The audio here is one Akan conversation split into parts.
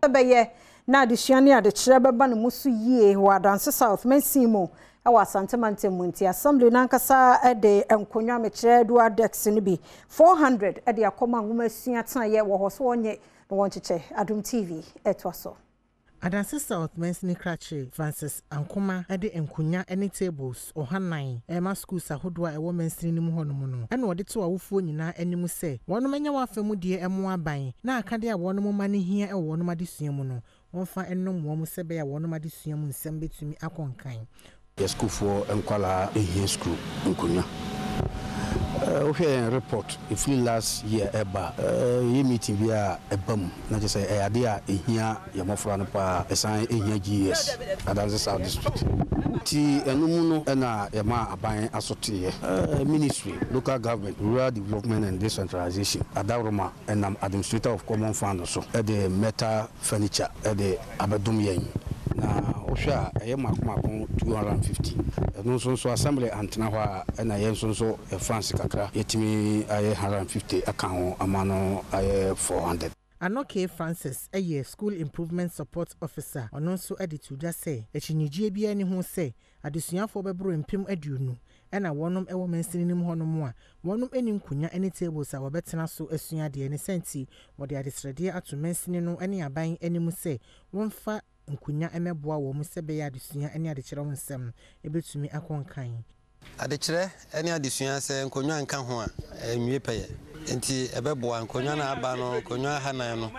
Ɛbɛyɛ na adesua ne adekyerɛ bɛba ne mu so yie wɔ Adanse South mansin mu wɔ Asante mantam mu nti, Assembly no ankasa de nkonnwa, mekyerɛ dual desk no bi, 400 de akɔma nwoma sua tenaeɛ wɔ hɔ so wɔnyɛ na wɔnkyekyɛ. Adom TV ɛtoa so. Adanse South mansini krakye Francis Ankoma de nkonnwa ne tables 104 rema schools ahodoɔ a ɛwɔ mansini no mu hɔnom no, ɛna ɔde too awofoɔ nyinaa anim sɛ wɔnom nyɛ wɔn afa mu deɛ mmoa aban na akadeɛ a wɔnom mma no hia wɔ wɔnom adesua mu no, wɔmfa nnom wɔn sɛ ɛbɛyɛ a wɔnom adesua mu nsɛm bɛtumi akɔ nkan. Yɛ sukuufoɔ nkwadaa hia sukuu nkonnwa. Wohwɛ yɛn report ɛfiri last year ɛba a, yɛyɛ meeting biara a ɛba mu na kyerɛ sɛ ɛyɛ adeɛ a ɛhia yɛn mmɔfra no pa ara, ɛsan hia GES, Adanse South District. Nti ɛno mu no na yɛmaa aban aso teeɛ. Ministry, Local Government, Rural Development and Decentralization, Adaworoma nam Administrator of Common Fund so de metal furniture de abɛdom yɛn, na wohwɛ a ɛyɛ mmaako mmaako 250. Ɛno nso nso Assembly antena hɔ a ɛna yɛn nso nso yɛ funds kakra yɛatumi ayɛ 150 aka ho ama no ayɛ 400. Anokye Francis yɛ School Improvement Support Officer, ɔno nso de too dwa sɛ akyinnyegyeɛ biara nni ho sɛ adesuafoɔ bɛboro 20,000 na wɔnom wɔ mansini no mu hɔnom a wɔnom nni nkonya ne tables a wɔbɛtena so asua adeɛ ne saa nti wɔde adesrɛdeɛ ato mansini no ne aban anim sɛ wɔmfa nkonya mmɛboa wɔn sɛ ɛbɛyɛ adesua ne adekyerɛ ho nsɛm bɛtumi akɔ nkan. Adekyerɛ ne adesua, sɛ nkonnwa nka ho a, ɛnwie pɛyɛ. Enti ɛbɛboa. Nkonnwa no a aba no, nkonnwa ahanan no,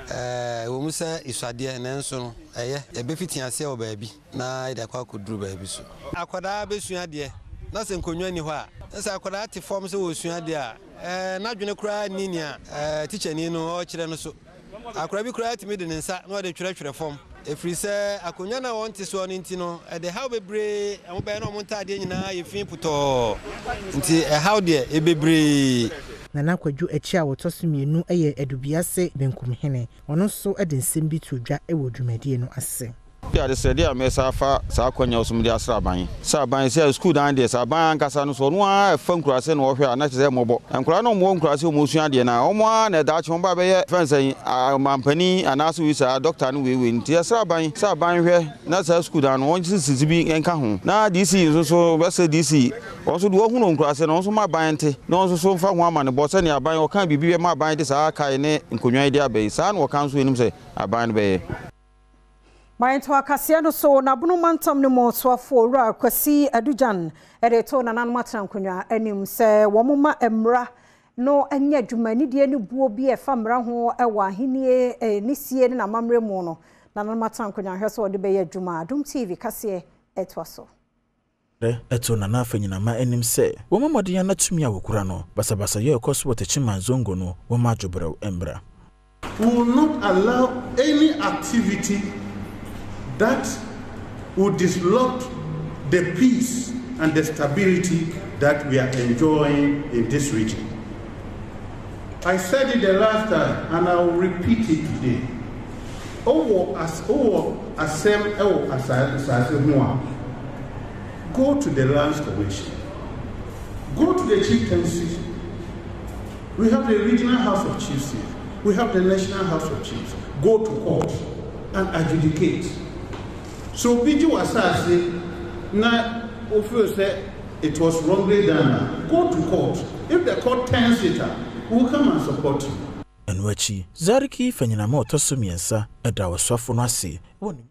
ɛwɔ mu sɛ esua deɛ, nanso no, ɛyɛ. Yɛbɛfiti aseɛ wɔ baabi na yɛde akɔ akɔduru baabi so. Akwadaa bɛsua adeɛ na sɛ nkonnwa nni hɔ a, na sɛ akwadaa te fam sɛ ɔresua adeɛ a, n'adwene koraa nni nea tikyani no ɔrekyerɛ no so. Akwadaa bi koraa tumi de ne nsa na ɔde twerɛtwerɛ fam, ɛfiri sɛ akonnwa no a wɔnte soɔ no nti no, ɛde haw bebree. Wɔbɛyɛ na wɔn ntaadeɛ nyinaa ayɛ fi putɔɔ, nti ɛhaw deɛ, ɛbebree. Nana Kwadwo Akyi a ɔtɔ so mmienu yɛ Adubiase Benkumhene. Ɔno nso de nsɛm bi too dwa wɔ dwumadie no ase. Bi adesrɛdeɛ a mɛsa afa saa akwanya yi so mede asrɛ aban sɛ aban sɛ sukuu dan deɛ sɛ aban ankasa no so ɔno ara ɛfa nkuraase na ɔhwɛ a na kyerɛ sɛ mmɔbɔ nkwadaa no a wɔwɔ nkuraase a wɔresua adeɛ no a wɔn ara na daakye wɔn ba bɛyɛ fɛn sɛn ɔmampanin anaasɛ wei saa dɔkta no wei wei nti yɛsrɛ aban sɛ aban hwɛ na saa sukuu dan no wɔn sisi bi nka ho na DC nso so bɛsrɛ DC wɔn nso deɛ wɔhunu wɔ nkuraase no wɔn nso ma aban nte na wɔn nso so mfa ho amanebɔ sɛnea aban ɔka biribi bɛma aban de saa kae ne nkonnwa yi de aba yi saa na wɔka nso anim sɛ aban no bɛyɛ. Ma yɛntoa kaseɛ no so. Na Bono mantam no mu soafoɔ Owura Kwasi Adugyan de reto nananom atenankonnwa anim sɛ wɔmma mmara no nyɛ adwuma. Anidie ne buo bi a ɛfa mmara ho wɔ ahennie ne sie ne n'amammerɛ mu no, nananom atenankonnwa nhwɛ sɛ wɔde bɛyɛ adwuma. Adom TV kaseɛ ɛtoa so. Ɛtoo Nana Afanyinama anim sɛ wɔmmɔ mmɔden ana tumi a wɔkura no, basabasayɛ a ɛkɔ so wɔ Techiman Zongo no, wɔmma adwobrɛw mmra. We will not allow any activity that will disrupt the peace and the stability that we are enjoying in this region. I said it the last time and I will repeat it today. Wowɔ as wowɔ asɛm wɔ asase ho a, go to the Lands Commission. Go to the chieftaincy. We have the regional house of chiefs here. We have the national house of chiefs. Go to court and adjudicate. So obi gye w'asase na wo feel sɛ it was wrongly done a, go to court. If the court turns it a, we will come and support you. Ɛno akyi, Zariki Fanyinam a ɔtɔ so mmiɛnsa da ɔsoafo no ase wɔ ne.